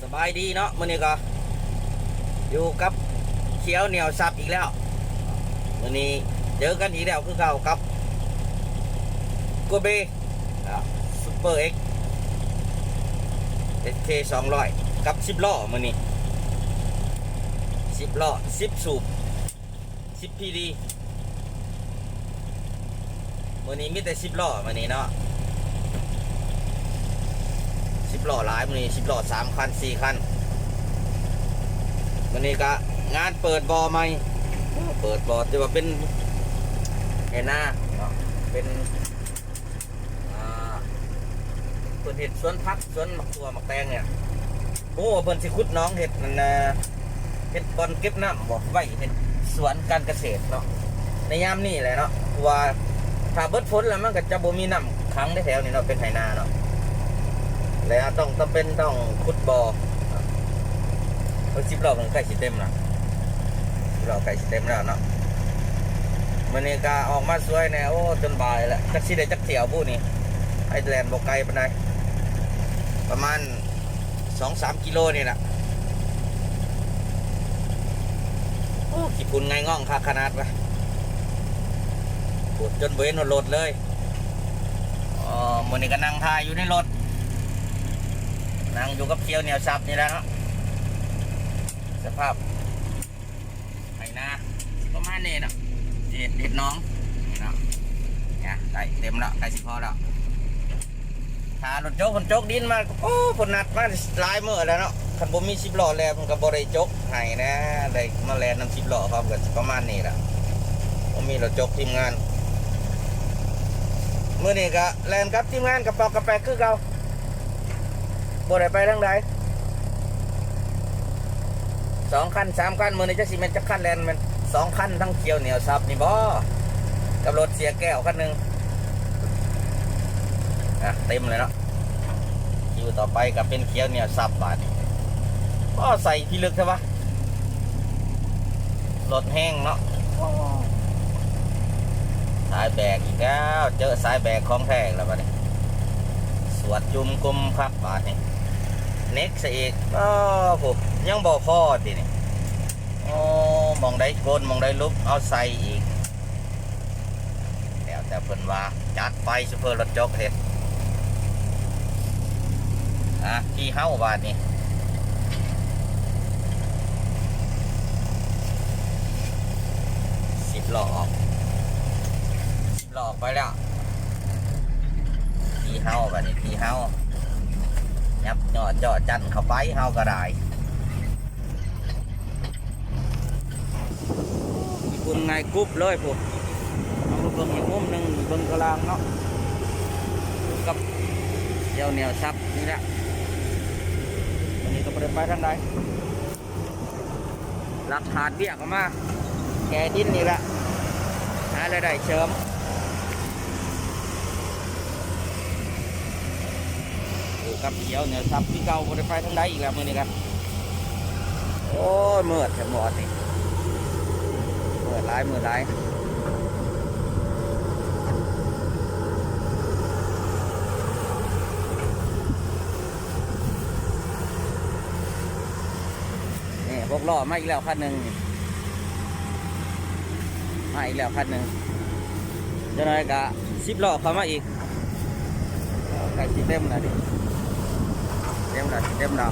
ສະບາຍດີເນາະ ມື້ນີ້ກໍຢູ່ກັບຂຽວໜຽວສັບອີກແລ້ວ. ມື້ນີ້ເຈີກັນອີກແລ້ວຄືເກົ່າກັບໂກເບ ຊຸບເປີເອັກ ເອັສເຄສອງຮ້ອຍ ກັບສິບລໍ້. ມື້ນີ້ສິບລໍ້ ສິບສູບ ສິບພີດີ. ມື້ນີ້ມີແຕ່ສິບລໍ້ມື້ນີ້ເນາະ ສິບລໍ້ຫຼາຍ. ມື້ນີ້ສິບລໍ້ສາມຄັນ ສີ່ຄັນ. ມື້ນີ້ກະງານເປີດບໍ່ໃໝ່ ເປີດບໍ່ ແຕ່ວ່າເປັນໄຮ່ນາເນາະ ເປັນ ອ່າ ເພິ່ນເຮັດສວນຜັກ ສວນໝາກຖົ່ວໝາກແຕງນີ້. ບໍ່ຮູ້ວ່າເພິ່ນຊິຂຸດໜອງເຮັດນັ້ນນະ ເຮັດບ່ອນເກັບນ້ຳບໍ່ ໄວ້ເຮັດສວນການກະເສດເນາະ ໃນຍາມນີ້ແຫຼະເນາະ. ເພາະວ່າຖ້າເບິດຝົນແລ້ວ ມັນກໍຈະບໍ່ມີນ້ຳຂັງໃນແຖວນີ້ເນາະ ເປັນໄຮ່ນາເນາະ ແລ້ວຕ້ອງ ຈຳເປັນຕ້ອງຂຸດບໍ່. ເອີ ສິບລໍ້ມັນໃກ້ຊິເຕັມລະ ສິບລໍ້ໃກ້ຊິເຕັມແລ້ວເນາະ. ມື້ນີ້ກໍອອກມາສວຍແດ່ ໂອ້ ຈົນບ່າຍແລ້ວ ຈັກຊິໄດ້ຈັກຖ້ຽວບຸນີ້ ໄອ້ແລ່ນບໍ່ໄກປານໃດ ປະມານ ສອງສາມກິໂລນີ້ລະ. ໂອ້ ຂີ້ຝຸ່ນໄງ່ງ່ອງຄັກຂະໜາດວະ ໂອ້ ຈົນບໍ່ເຫັນຮອດລົດເລີຍ. ອໍ ມື້ນີ້ກໍນັ່ງຖ່າຍຢູ່ໃນລົດ ນັ່ງຢູ່ກັບຂຽວໜຽວສັບນີ້ແຫຼະເນາະ. ສະພາບໄຮ່ນາຊິປະມານນີ້ເນາະ ເຮັດ ເຮັດໜອງນີ້ເນາະ ນີ້ ໃກ້ເຕັມແລ້ວ ໃກ້ຊິພໍແລ້ວ. ຖ້າລົດຈົກ ເພິ່ນຈົກດິນມາ ໂອ້ ເພິ່ນນັດມາຫຼາຍມື້ແລ້ວເນາະ. ຄັນບໍ່ມີສິບລໍ້ແລ່ນ ເພິ່ນກໍບໍ່ໄດ້ຈົກໃຫ້ນະ ໄດ້ມາແລ່ນນຳສິບລໍ້ພ້ອມກັນ ປະມານນີ້ລະ. ບໍ່ມີລົດຈົກທີມງານ ມື້ນີ້ກໍແລ່ນກັບທີມງານກະປອກກະແປກຄືເກົ່າ ບໍ່ໄດ້ໄປທາງໃດ. ສອງຄັນ ສາມຄັນ ມື້ນີ້ຈັກຊິແມ່ນຈັກຄັນແລ່ນ ແມ່ນສອງຄັນ ທັງຂຽວໜຽວສັບນີ້ບໍ ກັບລົດເສຍແກ້ວຄັນໜຶ່ງ. ອ່ະ ເຕັມເລີຍເນາະ ຄິວຕໍ່ໄປກໍເປັນຂຽວໜຽວສັບບາດນີ້. ໂອ້ ໃສ່ພິລຶກແທ້ວະ ລົດແຮງເນາະ. ໂອ້ ສາຍແບກອີກແລ້ວ ເຈີສາຍແບກຂອງແທ້ອີກແລ້ວບາດນີ້ ສວດຈຸ່ມກຸມຄັກບາດນີ້ ເນັກຊະອີກ. ໂອ້ ຜູ້ ຍັງບໍ່ພໍຕິນີ້. ໂອ້ ໝ່ອງໃດໂກນ ໝ່ອງໃດຫຼຸບ ເອົາໃສ່ອີກ ແລ້ວແຕ່ເພິ່ນວ່າ. ຈັດໄປ ຊຸບເປີລົດຈົກເຮັດ. ອ່ະ ທີ່ເຮົາບາດນີ້ ສິບລໍ້ອອກ ສິບລໍ້ອອກໄປແລ້ວ. ທີ່ເຮົາບາດນີ້ ທີ່ເຮົາ ຫຍັບເຍາະເຈາະຈັນເຂົ້າໄປ ເຮົາກໍໄດ້. ຍີ່ປຸ່ນງ່າຍກຸບເລີຍພຸ້ນ. ເອົາມາເບິ່ງອີກມຸມໜຶ່ງ ເບິ່ງຂ້າງລ່າງເນາະ ກັບຂຽວໜຽວສັບນີ້ແຫຼະ. ວັນນີ້ກໍບໍ່ໄດ້ໄປທາງໃດ ລັກຖາດວຽກອອກມາ ແກ່ດິນນີ້ແຫຼະ ຫາລາຍໄດ້ເສີມ. ຢູ່ກັບຂຽວໜຽວສັບຄືເກົ່າ ບໍ່ໄດ້ໄປທາງໃດອີກແລ້ວມື້ນີ້ກະ. ໂອ້ຍ ມືດແທ້ໝົດນີ້ ມືດຫຼາຍ ມືດຫຼາຍ. ນີ້ ຫົກລໍ້ມາອີກແລ້ວຄັນໜຶ່ງ ມາອີກແລ້ວຄັນໜຶ່ງ. ຈັກໜ້ອຍກະສິບລໍ້ເຂົ້າມາອີກ ໃກ້ຊິເຕັມແລ້ວນີ້ ເຕັມແລ້ວ ຊິເຕັມແລ້ວ.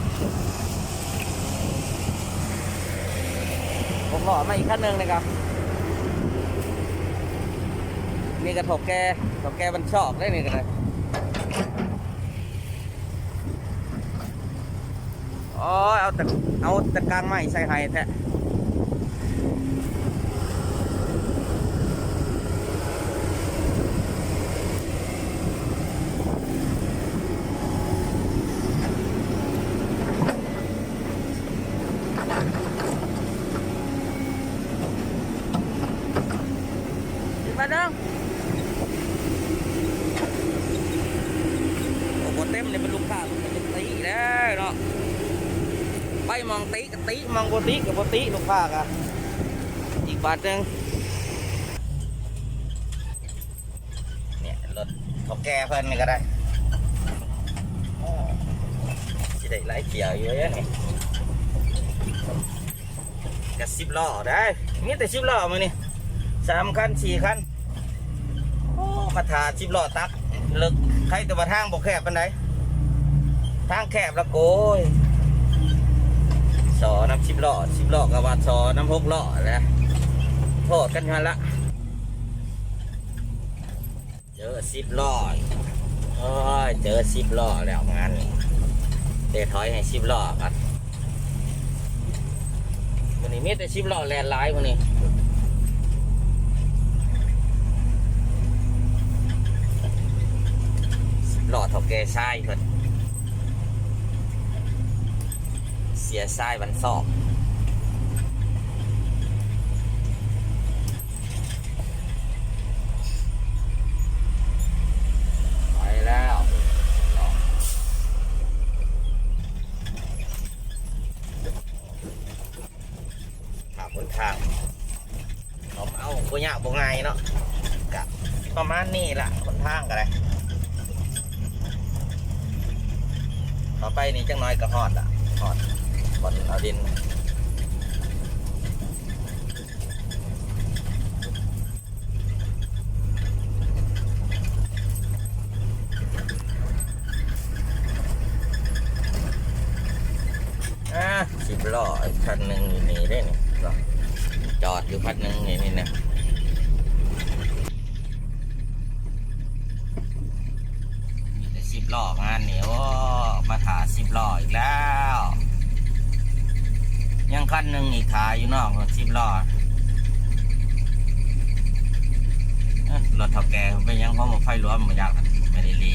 ຫົກລໍ້ມາອີກຄັນໜຶ່ງນີ້ກະ ນີ້ກະເຖົ້າແກ່ ເຖົ້າແກ່ບ້ານຊອກເດ້ນີ້ກະໄດ້. ໂອ້ຍ ເອົາແຕ່ ເອົາແຕ່ກາງໄມ້ໃສ່ໄຮ່ແທ້. ໂອ້ ບໍ່ເຕັມເລີຍ ເປັນລູກຄ້າ ເປັນຕິແລ້ວເນາະ. ໄປໝ່ອງຕິກໍຕິ ໝ່ອງບໍ່ຕິກໍບໍ່ຕິ ລູກຄ້າກະ ອີກບາດໜຶ່ງ. ນີ້ ລົດເຖົ້າແກ່ເພິ່ນນີ້ກໍໄດ້ ໂອ້ ຊິ ໄດ້ຫຼາຍເທື່ອຢູ່ເດ້ນີ້ ກະສິບລໍ້ໄດ໋ ມີແຕ່ສິບລໍ້ມື້ນີ້ ສາມຄັນ ສີ່ຄັນ. ໂອ້ ມາຖ້າສິບລໍ້ຕັກເລິກ ໃຄແຕ່ວ່າທາງບໍ່ແຄບປານໃດ ທາງແຄບລະໂກຍ ສໍນຳສິບລໍ້ ສິບລໍ້ກະວ່າສໍນຳຫົກລໍ້ແຫຼະ ໂທດກັນຢູ່ຫັ້ນລະ. ເຈີສິບລໍ້ ໂອ້ຍ ເຈີສິບລໍ້ແລ້ວງານນີ້ ເຕະຖອຍໃຫ້ສິບລໍ້ກັນ. ມື້ນີ້ມີແຕ່ສິບລໍ້ແລ່ນຫຼາຍມື້ນີ້ ສິບລໍ້ເຖົ້າແກ່ຊາຍເພິ່ນ ເສຍຊາຍວັນຊອກ. ໄປແລ້ວ ຫາຫົນທາງ ເອົາ ເອົາ ບໍ່ຍາກບໍ່ງ່າຍເນາະ ກະປະມານນີ້ລະ ຫົນທາງກະໄດ້ ຕໍ່ໄປນີ້ຈັກໜ້ອຍກະຮອດລະ ຮອດບ່ອນເອົາດິນ. ອ່າ ສິບລໍ້ອີກຄັນໜຶ່ງຢູ່ນີ້ເດ້ນີ້ ຈອດຢູ່ຄັນໜຶ່ງນີ້ ນີ້ນະ. ມີແຕ່ສິບລໍ້ງານນີ້ ໂອ້ ມາຖ້າສິບລໍ້ອີກແລ້ວ ຍັງຄັນໜຶ່ງອີກຖ້າຢູ່ນອກ ສິບລໍ້. ເອີ ລົດເຖົ້າແກ່ເປັນຫຍັງ ເພາະວ່າໄຟຫຼວມບໍ່ຢາກ ແມ່ນອີ່ຫຼີ.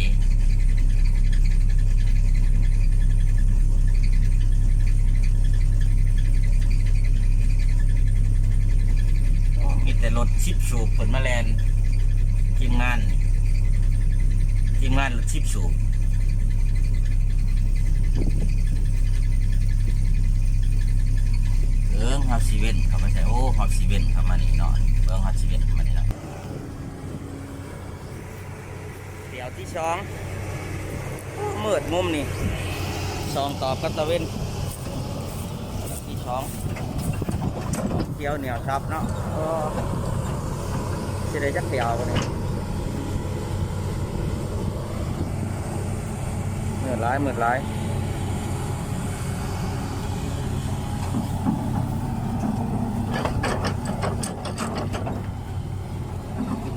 ໂອ້ ມີແຕ່ລົດສິບສູບເພິ່ນມາແລ່ນ ທີມງານ ທີມງານລົດສິບສູບ. ເອີ ເຮົາຊິເວັ້ນເຂົ້າມາໃສ່ ໂອ້ ເຮົາຊິເວັ້ນເຂົ້າມານີ້ເນາະ ເບິ່ງ ເຮົາຊິເວັ້ນເຂົ້າມານີ້ເນາະ. ດຽວທີສອງ ໂອ້ ມືດມຸມນີ້ ສອງຕອບກັບຕາເວັນ ທີສອງ ຂຽວໜຽວສັບເນາະ ເອີ ຊິໄດ້ຈັກແຖວບັດນີ້ ມືດຫຼາຍ ມືດຫຼາຍ.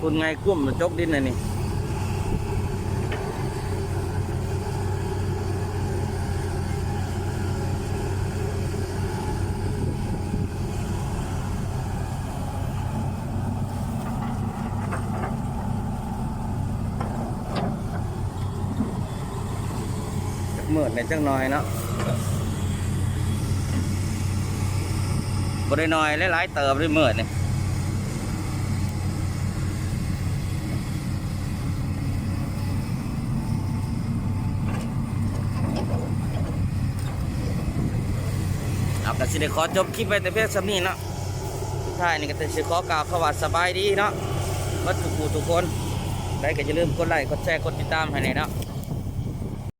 ຄົນໄງກ້ວມມາຈົກດິນອັນນີ້ ມືດແດ່ຈັກໜ້ອຍເນາະ ບໍ່ໄດ້ໜ້ອຍ ຫຼາຍໆເຕີບເດ້ມືດນີ້. ເອົາ ກະຊິໄດ້ຂໍຈົບຄລິບໄວ້ແຕ່ພຽງສ່ຳນີ້ເນາະ ສຸດທ້າຍນີ້ກະຊິຂໍກ່າວຄຳວ່າສະບາຍດີເນາະ ເບິດທຸກຜູ້ທຸກຄົນ ໄດ້ກະຢ່າລືມກົດໄລ້ ກົດແຊ ກົດຕິດຕາມໃຫ້ແດ່ເນາະ.